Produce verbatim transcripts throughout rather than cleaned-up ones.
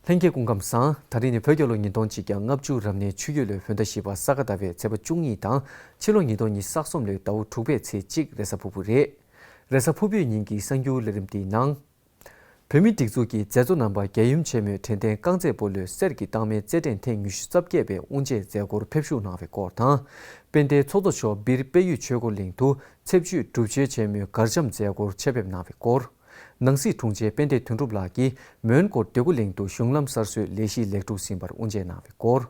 ལྷན་རྒྱས་སྐུ་ཁམས་བཟང་། ད་རིང་ནི་བོད་རྒྱལ་ལོ་ཉིས་སྟོང་གཅིག་བརྒྱ་ལྔ་བཅུ་རབ་གནས་ཆུ་ཡོས་ལོའི་བོད་ཟླ་བཞི་པ་ས་ག་ཟླ་བའི་ཚེས་པ་བཅུ་གཉིས་དང་། ཕྱི་ལོ་ཉིས་སྟོང་ཉི་ཤུ་རྩ་གསུམ་ལོའི་ཟླ་བ་དྲུག་པའི་ཚེས་གཅིག་རེས་གཟའ་ཕུར་བུ་རེད། རེས་གཟའ་ཕུར་བུའི་ཉིན་གྱི་གསར་འགྱུར་ལས་རིམ་འདིའི་ནང་། བོད་མིའི་སྒྲིག་འཛུགས་ཀྱི་མཛད་གཙོ་རྣམ་པ་རྒྱལ་ཡུམ་ཆེན་མོའི་དྲན་རྟེན་རྐང་རྩེད་སྤོ་ལོའི་གསེར་གྱི་རྟགས་མའི་རྩེད་འགྲན་ཐེངས་ཉི་ཤུ་རྩ་བརྒྱད་པའི་དབུ་འབྱེད་མཛད་སྒོར་ཕེབས་ཞུགས་གནང་བའི་སྐོར་དང་། དཔལ་ལྡན་ཚོགས་གཙོ་མཆོག་སྦིར་དཔལ་ཡུལ་ཆོས་འཁོར་གླིང་དུ་ཚེ་བཅུད་སྒྲུབ་མཆོད་ཆེན་མོའི་གར་འཆམ་མཛད་སྒོར་ཆེད་ཕེབས་གནང་བའི་སྐོར། ནང་སྲིད་དྲུང་ཆེ་དཔལ་ལྡན་དོན་གྲུབ་ལགས་ཀྱིས་མོན་གྷོ་འདོད་རྒུ་གླིང་དུ་གཞུང་ལམ་གསར་བཟོའི་ལས་གཞི་ལེགས་གྲུབ་ཟིན་པར་དབུ་འབྱེད་གནང་བའི་སྐོར།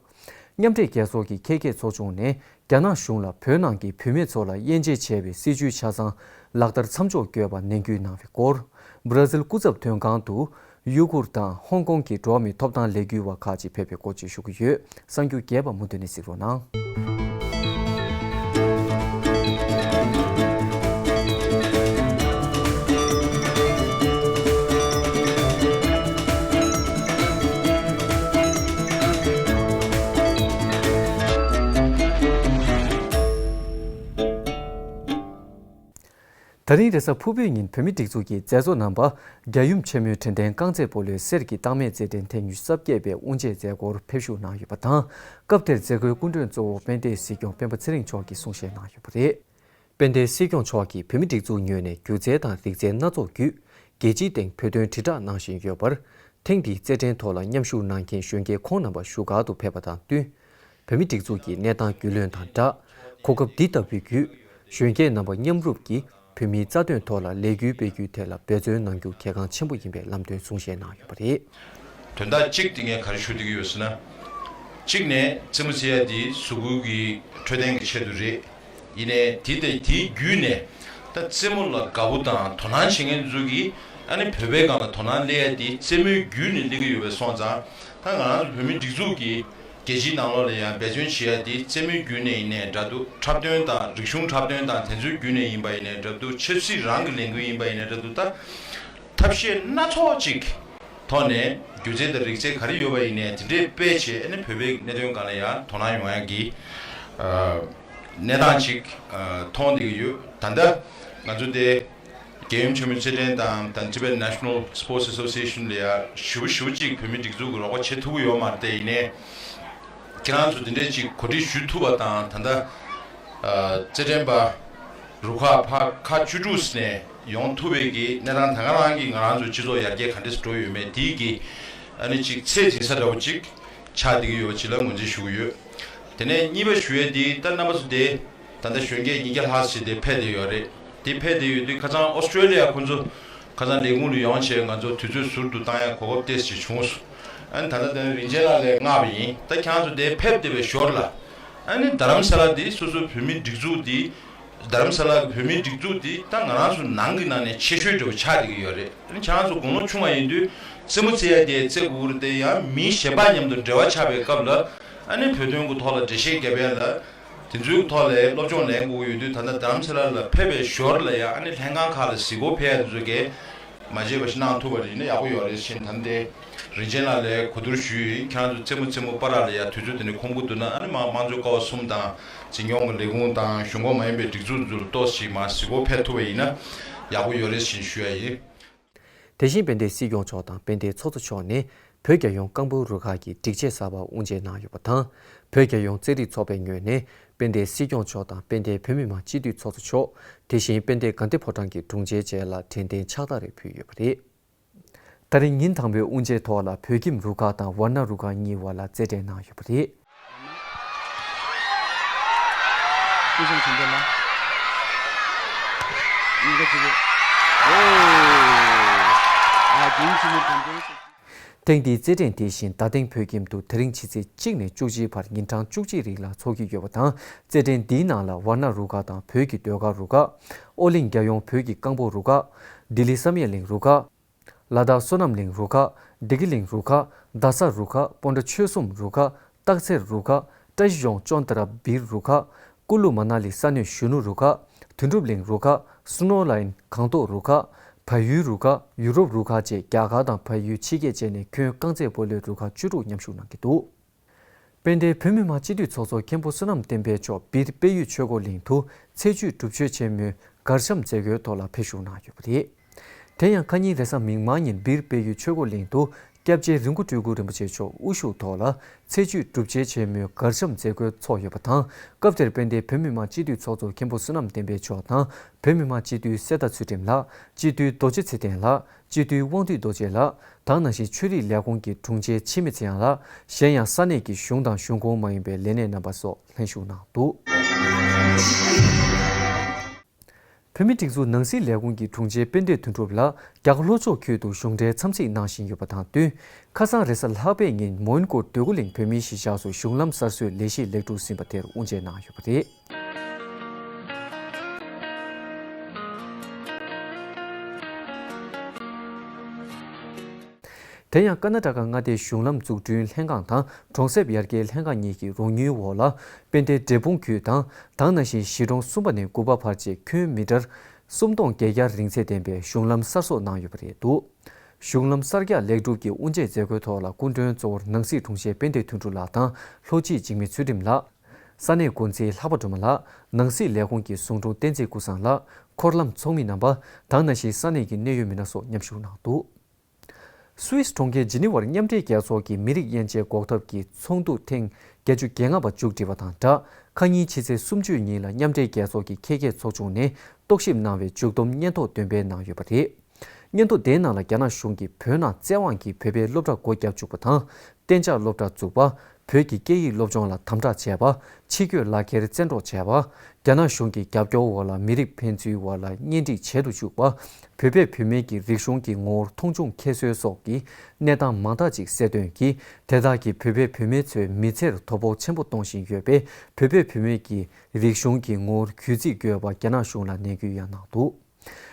མཉམ་འབྲེལ་རྒྱལ་ཚོགས་ཀྱི་ཁེ་ཁེ་ཚོགས་ཆུང་ནས་རྒྱ་ནག་གཞུང་ལ་བོད་ནང་གི་བུད་མེད་ཚོ་ལ་དབྱེ་འབྱེད་བྱས་པའི་སྲིད་བྱུས་ཆ་ཚང་ལག་བསྟར་མཚམས་འཇོག་དགོས་པ་ནན་སྐུལ་གནང་བའི་སྐོར། བྷ་ར་ཟིལ་སྐུ་ཚབ་དོན་ཁང་དུ་ཡུ་གུར་དང་ཧོང་ཀོང་གི་འགྲོ་བ་མིའི་ཐོབ་ཐང་ལས་འགུལ་བ་ཁག་ཅིག་ཕེབས་པའི་སྐོར་བཅས་ཞུ་གི་ཡོད། གསར་འགྱུར་རྒྱས་པ་མུ་མཐུད་ནས་གཟིགས་རོགས་གནང་། ད་རིང་རེས་གཟའ་ཕུར་བུའི་ཉིན་བོད་མིའི་སྒྲིག་འཛུགས་ཀྱི་མཛད་གཙོ་རྣམ་པ་རྒྱལ་ཡུམ་ཆེན་མོའི་དྲན་རྟེན་རྐང་རྩེད་སྤོ་ལོའི་གསེར་གྱི་རྟགས་མའི་རྩེད་འགྲན་ཐེངས་ཉི་ཤུ་རྩ་བརྒྱད་པའི་དབུ་འབྱེད་མཛད་སྒོར་ཕེབས་ཞུགས་གནང་ཡོད་པ་དང་། སྐབས་དེར་མཛད་སྒོའི་སྐུ་མགྲོན་གཙོ་བོ་དཔལ་ལྡན་སྲིད་སྐྱོང་སྤེན་པ་ཚེ་རིང་མཆོག་གིས་གསུང་བཤད་གནང་ཡོད་པ་རེད། དཔལ་ལྡན་སྲིད་སྐྱོང་མཆོག་གིས་བོད་མིའི་སྒྲིག་འཛུགས་ངོས་ནས་སྒྱུ་རྩལ་དང་རིག་རྩལ་སྣ་ཚོགས་བརྒྱུད་རྒྱལ་སྤྱིའི་སྟེང་བོད་དོན་དྲིལ་བསྒྲགས་གནང་བཞིན་ཡོད་པར། ཐེངས་འདིའི་རྩེད་འགྲན་ཐོག་ལ་མཉམ་ཞུགས་གནང་མཁན་གཞོན་སྐྱེས་ཁོང་རྣམ་པ་བཞུགས་སྒར་དུ་ཕེབས་པ་དང་བསྟུན། བོད་མིའི་སྒྲིག་འཛུགས་ཀྱི་གནས་སྟངས་རྒྱུས་ལོན་དང་སྦྲགས། གོ་སྐབས་འདི་ལྟ་བུའི་བརྒྱུད་གཞོན་སྐྱེས་རྣམ་པ་མཉམ་རུབ་ཀྱིས་བོད་མིའི་རྩ་དོན་ཐོག་ལ་ལས་འགུལ་སྤེལ་རྒྱུའི་ཐད་ལ་འབད་བརྩོན་གནང་རྒྱུ་གལ་འགངས་ཆེན་པོ་ཡིན་པའི་ལམ་སྟོན་གསུང་བཤད་གནང་ཡོད་པ་རེད། དོན་དག་གཅིག་དེ་ངས་ག་རེ་ཞུ་བསྡད་ཀྱི་ཡོད་ཟེར་ན། གཅིག་ནས་རྩེད་མོ་རྩེ་ཡ་དེ་གཟུགས་པོ་གི་འཕྲོད་བསྟེན་གྱི་ཆེད་དུ་རེད། ཡིན་ནའི་དེ་དེ་དེའི་བརྒྱུད་ནས་ད་རྩེད་མོ་ལ་དགའ་པོ་དང་དོ་སྣང་བྱེད་མཁན་ཚོ་གིས་ཨ་ནི་བོད་པའི་སྒང་ལ་དོ་སྣང་སླེབས་ཡ་དེ་རྩེད་མོའི་བརྒྱུད་ནས་སླེབས་ཀྱི་ཡོད་པ་སོང་ཙང་། ད་ང་རང་ཚོ་བོད་མིའི་སྒྲིག་འཛུགས་ཀྱིས་རྒྱལ་སྤྱིའི་ནང་ལོགས་ལ་ཡང་འབད་བརྩོན་བྱེད་ཡ་དེ་རྩེད་མོའི་བརྒྱུད་ནས་ཡིན་ནའི་འདྲ་འདུག་འཁྲབ་སྟོན་དང་རིག་གཞུང་འཁྲབ་སྟོན་དང་དེ་ཚོའི་བརྒྱུད་ནས་ཡིན་པ་ཡིན་ནའི་འདྲ་འདུག་ཆབ་སྲིད་རང་གི་ལས་འགུལ་ཡིན་པ་ཡིན་ནའི་འདྲ་འདུག་ད་ཐབས་ཤེས་སྣ་ཚོགས་ཅིག་ཐོག་ནས་སྒྱུ་རྩལ་དང་རིག་རྩལ་ག་རེ་ཡོད་པ་ཡིན་ནའི་དེ་འདྲས་སྤེལ་བྱས་ཨ་ནི་བོད་པའི་གནད་དོན་སྒང་ལ་ཡང་དོ་སྣང་ཡོང་ཡ་གི་གནས་སྟངས་ཅིག་མཐོང་བསྡད་ཀྱི་ཡོད། ད་ལྟ་ང་ཚོ་དེ་རྒྱལ་ཡུམ་ཆེན་མོའི་རྩེད་འགྲན་དང་དང་Tibet National Sports Association ལ་ཡང་ཞེ་པོ་ཞེ་པོ་ཅིག་བོད་མིའི་སྒྲིག་འཛུགས་ཀྱི་རོགས་པ་བྱེད་ཐུབ་ཀྱི་ཡོད་མ་རེད་དེ། ཡིན་ནའི་ཁྱེད་རང་ཚོ་དེ་འདྲས་ཅིག་གོ་སྒྲིག་ཞུ་ཐུབ་པ་དང་ད་ལྟ་རྩེད་འགྲན་པ་རུ་ཁག་ཕར་ཁག་བཅུ་དྲུག་ནས་ཡོང་ཐུབ་པའི་གི་གནས་སྟངས་ད་ག་རང་གི་ང་རང་ཚོའི་སྤྱི་ཚོགས་ཡར་རྒྱས་ག་འདྲས་སེ་འགྲོ་ཡོད་མེད་དེའི་གི་ཨ་ནི་ཅིག་ཚད་འཛིན་ས་འདྲ་བོ་ཅིག་ཆགས་བསྡད་ཀྱི་ཡོད་པ་ཅིག་ལ་ངོས་འཛིན་ཞུ་གི་ཡོད། དེ་ནས་གཉིས་པ་ཞུ་ཡས་དེ་ད་རྣམ་པ་ཚོ་དེ་ད་ལྟ་གཞོན་སྐྱེས་ཉིས་བརྒྱ་ལྷག་ཙམ་དེ་ཕེབས་བསྡད་ཡོད་རེད། དེ་ཕེབས་བསྡད་ཡོད་དུས་ཁ་སང་ཨོ་སི་ཀྲོ་ལི་ཡ་ཁོ་ཚོ་ཁ་སང་ལས་ཁུངས་ལ་ཡོང་བྱས་ང་ཚོ་དུས་ཚོད་ཟུར་དུ་བཏང་ཡ་གོ་སྐབས་ཏོག་ཙམ་བྱུང་སོང་། ཨ་ནི་ད་ལྟ་དེ་ནི་རིན་ཆེན་ལགས་ལ་མངགས་པ་ཡིན། ད་ཁྱེད་རང་ཚོ་དེ་ཕེབས་བསྡད་པའི་ཞོར་ལ་ཨ་ནི་རྡ་རམ་ས་ལ་དེ་སོ་སོའི་བོད་མིའི་སྒྲིག་འཛུགས་དེ་རྡ་རམ་ས་ལ་གི་བོད་མིའི་སྒྲིག་འཛུགས་དེ་ད་ང་རང་ཚོ་ནང་གི་ནང་ནས་ཆེ་ཤོས་འདྲ་བོ་ཆགས་བསྡད་ཀྱི་ཡོད་རེད། ཨ་ནི་ཁྱེད་རང་ཚོ་དགུང་ལོ་ཆུང་བ་ཡིན་དུས་རྩེད་མོ་རྩེ་ཡ་དེ་རྩེ་དགོས་ཀྱི་རེད་དེ། ཡང་མི་གཞན་པ་མཉམ་དུ་འབྲེལ་བ་ཆགས་པའི་སྐབས་ལ་ཨ་ནི་བོད་དོན་གྱི་ཐོག་ལ་འགྲེལ་བཤད་རྒྱབ་ཡ་ལ། དེ་ཚོའི་ཐོག་ལ་སློབ་སྦྱོང་ལེན་དགོས་ཀྱི་ཡོད་དུས་ད་ལྟ་རྡ་རམ་ས་ལ་ལ་ཕེབས་པའི་ཞོར་ལ་ཡང་ཨ་ནི་ལྷན་ཁང་ཁག་ལ་གཟིགས་སྐོར་ཕེབས་ཡ་དེ་ཚོ་གས་མ་བརྗེད་པ་ཞིག་གནང་ཐུབ་པ་ཡིན་ན་ཡག་པོ་ཡོད་རེད་ཟེར་ད་ལྟ་རིན་ཆེན་ལགས་ལ་གོ་བསྡུར་ཞུས་ཡིན། ཁྱེད་རང་ཚོ་རྩེད་མོ་རྩེད་མོ་པ་ར་ལ་ཡ་དུས་ཚོད་དེ་ནས་ཁོམ་གྱི་འདུག་ན་ཨ་ནི་མ་དམངས་གཙོའི་ཀ་བ་གསུམ་དང་འཛིན་སྐྱོང་གི་ལས་ཁུངས་དང་གཞུང་ཁོངས་མ་ཡིན་པའི་སྒྲིག་འཛུགས་ཚོ་ལ་ཏོག་ཙམ་མར་གཟིགས་སྐོར་ཕེབས་ཐུབ་པ་ཡིན་ན་ཡག་པོ་ཡོད་རེད་ཟེར་ཞུ་ཡ་ཡིན། དེ་བཞིན་དཔལ་ལྡན་སྲིད་སྐྱོང་མཆོག་དང་དཔལ་ལྡན་ཚོགས་གཙོ་མཆོག་ནས་བོད་རྒྱལ་ཡོངས་རྐང་སྤོལ་རུ་ཁག་གི་སྒྲིག་ཆས་གསར་པ་དབུ་འབྱེད་གནང་ཡོད་པ་དང་། བོད་རྒྱལ་ཡོངས་རྩེད་རིགས་ཚོགས་པའི་ངོས་ནས་དཔལ་ལྡན་སྲིད་སྐྱོང་མཆོག་དང་དཔལ་ལྡན་བོད་མི་མང་སྤྱི་འཐུས་ཚོགས་གཙོ་མཆོག་དེ་བཞིན་དཔལ་ལྡན་དགའ་ལྡན་ཕོ་བྲང་གི་དྲུང་ཆེ་བཅས་ལ་དྲན་རྟེན་ཕྱག་རྟགས་རེ་ཕུལ་ཡོད་པ་རེད། ད་རིང་ཉིན་དང་པོའི་དབུ་འབྱེད་ཐོག་ལ་བོད་ཁྱིམ་རུ་ཁག་དང་ཝར་ན་རུ་ཁག་གཉིས་བར་ལ་རྩེད་འགྲན་གནང་ཡོད་པ་རེད། སྐུ་ཞབས་བྱིན་རྒྱལ་ལགས། གཉིས་ཀ་གཅིག་རེད། ཨོ། ཨ་རྒྱུན་ཆི་མོ་དོན་དོན། ཐེངས་འདིའི་རྩེད་འགྲན་དེ་བཞིན་ད་ཐེངས་བོད་ཁྱིམ་དུ་དེ་རིང་ཕྱི་ཚེས་གཅིག་ནས་བཅུ་གཅིག་བར་ཉིན་གྲངས་བཅུ་གཅིག་རིང་ལ་འཚོགས་ཀྱི་ཡོད་པ་དང་། རྩེད་འགྲན་འདིའི་ནང་ལ་ཝར་ན་རུ་ཁག་དང་བོད་ཀྱི་ཟློས་གར་རུ་ཁག་ཨོ་གླིང་རྒྱལ་ཡོངས་བོད་ཀྱི་རྐང་སྤོལ་རུ་ཁག་ལྡི་ལི་བསམ་ཡས་གླིང་རུ་ཁག་ལ་དྭགས་བསོད་ནམས་གླིང་རུ་ཁག་བདེ་སྐྱིད་གླིང་རུ་ཁག་རྡ་ས་རུ་ཁག་སྤོན་ཊ་ཆོལ་གསུམ་རུ་ཁག་སྟག་འཚེར་རུ་ཁག་བཀྲ་ཤིས་ལྗོངས་ཅོན་ཏ་ར་སྦིར་རུ་ཁག་ཀུ་ལུ་མ་ན་ལི་ས་གནས་གཞོན་ནུ་རུ་ཁག་དོན་གྲུབ་གླིང་རུ་ཁག་སུ་ནོ་ལའིན་སྒང་ཏོག་རུ་ཁག་བལ་ཡུལ་རུ་ཁག་ཡུ་རོབ་རུ་ཁག་བཅས་རྒྱ་གར་དང་བལ་ཡུལ་ཕྱི་རྒྱལ་བཅས་ནས་ཁྱོན་རྐང་རྩེད་སྤོ་ལོའི་རུ་ཁག་བཅུ་དྲུག་མཉམ་ཞུགས་གནང་གི་འདུག་དཔལ་ལྡན་བོད་མི་མང་སྤྱི་འཐུས་ཚོགས་གཙོ་མཁན་པོ་བསོད་ནམས་བསྟན་འཕེལ་མཆོག་སྦིར་དཔལ་ཡུལ་ཆོས་འཁོར་གླིང་དུ་ཚེ་བཅུད་སྒྲུབ་མཆོད་ཆེན་མོའི་གར་འཆམ་མཛད་སྒོའི་ཐོག་ལ་ཕེབས་ཞུགས་གནང་ཡོད་པ་རེད། དེ་ཡང་ཁ་ཉིན་རེས་གཟའ་མིག་དམར་ཉིན་སྦིར་དཔལ་ཡུལ་ཆོས་འཁོར་གླིང་དུ་ སྐྱབས་རྗེ་རི་མགོ་སྤྲུལ་སྐུ་རིན་པོ་ཆེ་མཆོག་དབུ་བཞུགས་ཐོག་ལ་ཚེས་བཅུའི་སྒྲུབ་བྱེད་ཆེན་མོའི་གར་འཆམ་མཛད་སྒོའི་ཚོགས་ཡོད་པ་དང་། སྐབས་དེར་དཔལ་ལྡན་བོད་མི་མང་སྤྱི་འཐུས་ཚོགས་གཙོ་མཁན་པོ་བསོད་ནམས་བསྟན་འཕེལ་མཆོག་དང་། བོད་མི་མང་སྤྱི་འཐུས་གསེར་རྟ་ཚུལ་ཁྲིམས་ལགས། སྤྱི་འཐུས་རྡོ་རྗེ་ཚེ་བརྟན་ལགས། སྤྱི་འཐུས་དབང་འདུས་རྡོ་རྗེ་ལགས་དང་། ནང་བཞིན་ཆོས་རིག་ལས་ཁུངས་ཀྱི་དྲུང་ཆེ་འཆི་མེད་ཚེ་དབྱངས་ལགས། གཞན་ཡང་ས་གནས་ཀྱི་གཞུང་དང་གཞུང་ཁོངས་མ་ཡིན་པའི་ལས་སྣེ་རྣམ་པ་སོགས་ལྷན་ཞུགས་གནང་འདུག། བོད་མིའི་སྒྲིག་འཛུགས་ནང་སྲིད་ལས་ཁུངས་ཀྱི་དྲུང་ཆེ་དཔལ་ལྡན་དོན་གྲུབ་ལགས་རྒྱ་གར་ལྷོ་ཕྱོགས་ཁུལ་དུ་གཞུང་འབྲེལ་འཚམས་གཟིགས་གནང་བཞིན་ཡོད་པ་དང་བསྟུན། ཁ་སང་རེས་གཟའ་ལྷག་པའི་ཉིན་མོན་གྷོ་འདོད་རྒུ་གླིང་བོད་མིའི་གཞིས་ཆགས་སུ་གཞུང་ལམ་གསར་བཟོའི་ལས་གཞི་ལེགས་གྲུབ་ཟིན་པ་དེར་དབུ་འབྱེད་གནང་ཡོད་པ་རེད། དེ་ཡང་ཀར་ནཱ་ཊ་ཀ་མངའ་སྡེའི་གཞུང་ལམ་འཛུགས་སྐྲུན་ལྷན་ཁང་དང་གྲོང་གསེབ་ཡར་རྒྱས་ལྷན་ཁང་གཉིས་ཀྱི་རོགས་དངུལ་འོག་ལ་དཔལ་ལྡན་འབྲས་སྤུངས་ཁུལ་དང་། དེ་ནང་བཞིན་གཞིས་གྲོང་གསུམ་པ་ནས་དགུ་པ་བར་གྱི་ཁྱོན་མི་ཊར་སུམ་སྟོང་བརྒྱད་བརྒྱ་རིང་ཚད་ལྡན་པའི་གཞུང་ལམ་གསར་བཟོ་གནང་ཡོད་པ་རེད་འདུག། གཞུང་ལམ་གསར་རྒྱག་ལེགས་གྲུབ་ཀྱི་དབུ་འབྱེད་མཛད་སྒོའི་ཐོག་ལ་སྐུ་མགྲོན་གཙོ་བོར་ནང་སྲིད་དྲུང་ཆེ་དཔལ་ལྡན་དོན་གྲུབ་ལགས་དང་། ལྷོ་སྤྱི་འཇིགས་མེད་ཚུལ་ཁྲིམས་ལགས། ས་གནས་འགོ་འཛིན་ལྷག་པ་སྒྲོལ་མ་ལགས། ནང་སྲིད་ལས་ཁུངས་ཀྱི་ཟུང་དྲུང་བསྟན་འཛིན་ཀུན་བཟང་ལགས། འཁོར་ལམ་ཚོགས་མི་རྣམ་པ་དང་། ནང་བཞིན་ས་གནས་ཀྱི་གནད་ཡོད་མི་སྣ་སོགས་མཉམ་ཞུགས་གནང་འདུག། སུད་སི་གྲོང་ཁྱེར་ཇི་ནི་ཝར་མཉམ་འབྲེལ་རྒྱལ་ཚོགས་ཀྱི་མི་རིགས་དབྱེ་འབྱེད་འགོག་ཐབས་ཀྱི་ཚོགས་འདུ་ཐེངས་བརྒྱད་ཅུ་གྱ་ལྔ་པ་མཇུག་སྒྲིལ་བ་དང་སྦྲགས། ཁ་ཉིན་ཕྱི་ཚེས་སུམ་ཅུ་ཉིན་ལ་མཉམ་འབྲེལ་རྒྱལ་ཚོགས་ཀྱི་ཁྱད་བརྒལ་ཚོགས་ཆུང་ནས་རྟོག་ཞིབ་གནང་བའི་མཇུག་བསྡོམས་སྙན་ཐོ་འདོན་སྤེལ་གནང་ཡོད་པ་རེད། སྙན་ཐོ་དེའི་ནང་ལ་རྒྱ་ནག་གཞུང་གིས་བོད་ནང་བཙན་དབང་གིས་བོད་པའི་སློབ་གྲྭ་སྒོ་བརྒྱབ་བཅུག་པ་དང་། གཏན་འཇགས་སློབ་གྲྭ་བཙུགས་པ། བོད་ཀྱི་སྐད་ཡིག་སློབ་སྦྱོང་ལ་དམ་དྲག་བྱས་པ། ཕྱི་སྐྱོད་ལག་འཁྱེར་བཙན་འཕྲོག་བྱས་པ། རྒྱ་ནག་གཞུང་གི་རྒྱབ་སྐྱོར་འོག་ལ་མི་རིགས་ཕན་ཚུན་བར་ལ་གཉེན་སྒྲིག་བྱེད་དུ་བཅུག་པ། བོད་པས་བོད་མིའི་གི་རིག་གཞུང་གི་ངོ་བོར་མཐོང་ཆུང་ཁྱད་གསོད་སོགས་ཀྱི་གནས་སྟངས་མང་དག་ཅིག་གསལ་སྟོན་གྱིས། དེ་དག་གིས་བོད་པའི་བུད་མེད་ཚོའི་མི་ཚེར་དོ་ཕོག་ཆེན་པོ་གཏོང་བཞིན་ཡོད་པས། བོད་པའི་བུད་མེད་ཀྱི་རིག་གཞུང་གི་ངོ་བོར་གུས་བརྩི་དགོས་པ་རྒྱ་ནག་གཞུང་ལ་ནན་སྐུལ་ཡང་གནང་འདུག།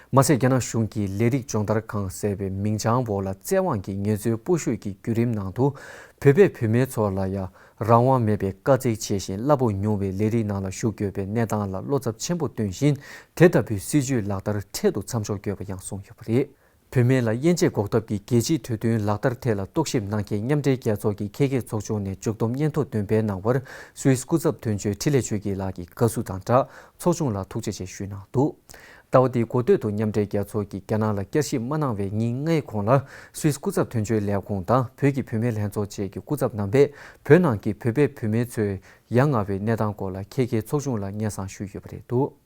མ་ཟད། རྒྱ་ནག་གཞུང་གིས་ལས་རིགས་སྦྱོང་བརྡར་ཁང་ཟེར་བའི་མིང་བྱང་འོག་ལ་བཙན་དབང་གིས་ངལ་རྩོལ་སྤོ་བཤུད་ཀྱི་བརྒྱུད་རིམ་ནང་དུ། བོད་པའི་བུད་མེད་ཚོ་ལ་ཡང་རང་དབང་མེད་པའི་དཀའ་ཚེགས་ཆེ་ཞིང་གླ་ཕོགས་ཉུང་བའི་ལས་རིགས་ནང་ལ་ཞུགས་དགོས་པའི་གནས་སྟངས་ལ་བློ་འཚབ་ཆེན་པོ་བཏོན་བཞིན། དེ་ལྟ་བུའི་སྲིད་བྱུས་ལག་བསྟར་འཕྲལ་དུ་མཚམས་འཇོག་དགོས་པ་ཡང་གསུངས་ཡོད་པ་རེད། བུད་མེད་ལ་དབྱེ་འབྱེད་འགོག་ཐབས་ཀྱི་རྒྱལ་སྤྱིའི་གྲོས་མཐུན་ལག་བསྟར་ཐད་ལ་རྟོག་ཞིབ་གནང་མཁན་མཉམ་འབྲེལ་རྒྱལ་ཚོགས་ཀྱི་ཁྱད་བརྒལ་ཚོགས་ཆུང་ནས་མཇུག་བསྡོམས་སྙན་ཐོ་འདོན་སྤེལ་གནང་བར། སུད་སི་སྐུ་ཚབ་དོན་གཅོད་འཕྲིན་ལས་ཆོས་སྐྱིད་ལགས་ཀྱིས་དགའ་བསུ་དང་སྦྲགས། ཚོགས་ཆུང་ལ་ཐུགས་རྗེ་ཆེ་ཞུས་གནང་འདུག། ཟླ་བ་འདིའི་འགོ་སྟོད་དུ་མཉམ་འབྲེལ་རྒྱལ་ཚོགས་ཀྱིས་རྒྱ་ནག་ལ་བསྐྱར་ཞིབ་མ་གནང་བའི་ཉིན་ལྔའི་གོང་ལ། སུད་སི་སྐུ་ཚབ་དོན་གཅོད་ལས་ཁུངས་དང་བོད་ཀྱི་བུད་མེད་ལྷན་ཚོགས་བཅས་ཀྱི་སྐུ་ཚབ་རྣམ་པས། བོད་ནང་གི་བོད་པའི་བུད་མེད་ཚོའི་ཡ་ང་བའི་གནས་སྟངས་སྐོར་ལ་ཁྱད་བརྒལ་ཚོགས་ཆུང་ལ་སྙན་སེང་ཞུས་ཡོད་པ་རེད་འདུག།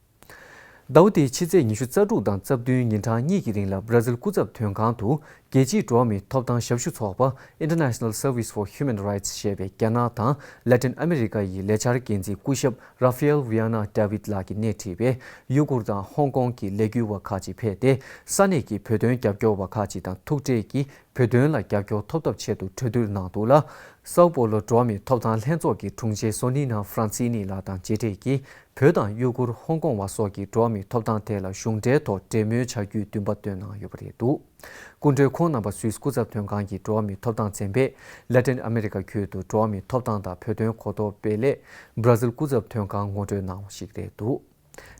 ཟླ་བ་འདིའི་ཕྱི་ཚེས་ཉི་ཤུ་རྩ་དྲུག་དང་རྩ་བདུན་ཉིན་གྲངས་གཉིས་ཀྱི་རིང་ལ་བྷ་ར་ཟིལ་སྐུ་ཚབ་དོན་ཁང་དུ། རྒྱལ་སྤྱིའི་འགྲོ་བ་མིའི་ཐོབ་ཐང་ཞབས་ཞུ་ཚོགས་པ་International Service for Human Rights ཞེས་པས་རྒྱ་ནག་དང་ལ་ཏིན་ཨ་མི་རི་ཀ་ཡི་ལས་འཆར་འགན་འཛིན་སྐུ་ཞབས་Rafael Viana David ལགས་ཀྱིས་སྣེ་ཁྲིད་པའི་ཡུ་གུར་དང་ཧོང་ཀོང་གི་ལས་འགུལ་བ་ཁག་ཅིག་ཕེབས་ཏེ། ས་གནས་ཀྱི་བོད་དོན་རྒྱབ་སྐྱོར་བ་ཁག་ཅིག་དང་ཐུག་འཕྲད་ཀྱིས། བོད་དོན་ལ་རྒྱབ་སྐྱོར་ཐོབ་ཐབས་ཆེད་དུ་གྲོས་བསྡུར་གནང་འདུག་ལ། སའོ་པོ་ལོ་འགྲོ་བ་མིའི་ཐོབ་ཐང་ལྷན་ཚོགས་ཀྱི་དྲུང་ཆེ་སོ་ནི་ན་ཧྥ་རན་སི་ནི་ལགས་དང་མཇལ་འཕྲད་ཀྱིས། བོད་དང་ཡུ་གུར། ཧོང་ཀོང་བ་སོགས་ཀྱི་འགྲོ་བ་མིའི་ཐོབ་ཐང་ཐད་ལ་གཞུང་འབྲེལ་ཐོག་འབྲེལ་མོལ་བྱ་རྒྱུའི་འདུན་པ་བཏོན་གནང་ཡོད་པ་རེད་འདུག། སྐུ་མགྲོན་ཁོང་རྣམ་པ་སུད་སི་སྐུ་ཚབ་དོན་ཁང་གི་འགྲོ་བ་མིའི་ཐོབ་ཐང་ཚན་པས་ལ་ཏིན་ཨ་མི་རི་ཀ་ཁུལ་དུ་འགྲོ་བ་མིའི་ཐོབ་ཐང་དང་བོད་དོན་གོ་རྟོགས་སྤེལ་སླད། བྷ་ར་ཟིལ་སྐུ་ཚབ་དོན་ཁང་ངོ་སྤྲོད་གནང་བ་ཞིག་རེད་འདུག།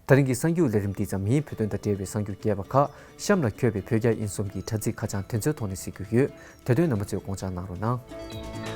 ད་རིང་གི་གསར་འགྱུར་ལས་རིམ་འདི་ཙམ་ཡིན། བོད་དོན་དང་འབྲེལ་བའི་གསར་འགྱུར་རྒྱས་པ་ཁག་གཤམ་ལ་འཁོད་པའི་བོད་རྒྱ་དབྱིན་གསུམ་གྱི་དྲ་ཚིགས་ཁ་བྱང་དེ་ཚོའི་ཐོག་ནས་གཟིགས་རྒྱུ་ཡོད། དེ་དོན་རྣམ་པ་ཚོས་དགོངས་འཇགས་གནང་རོགས་གནང་།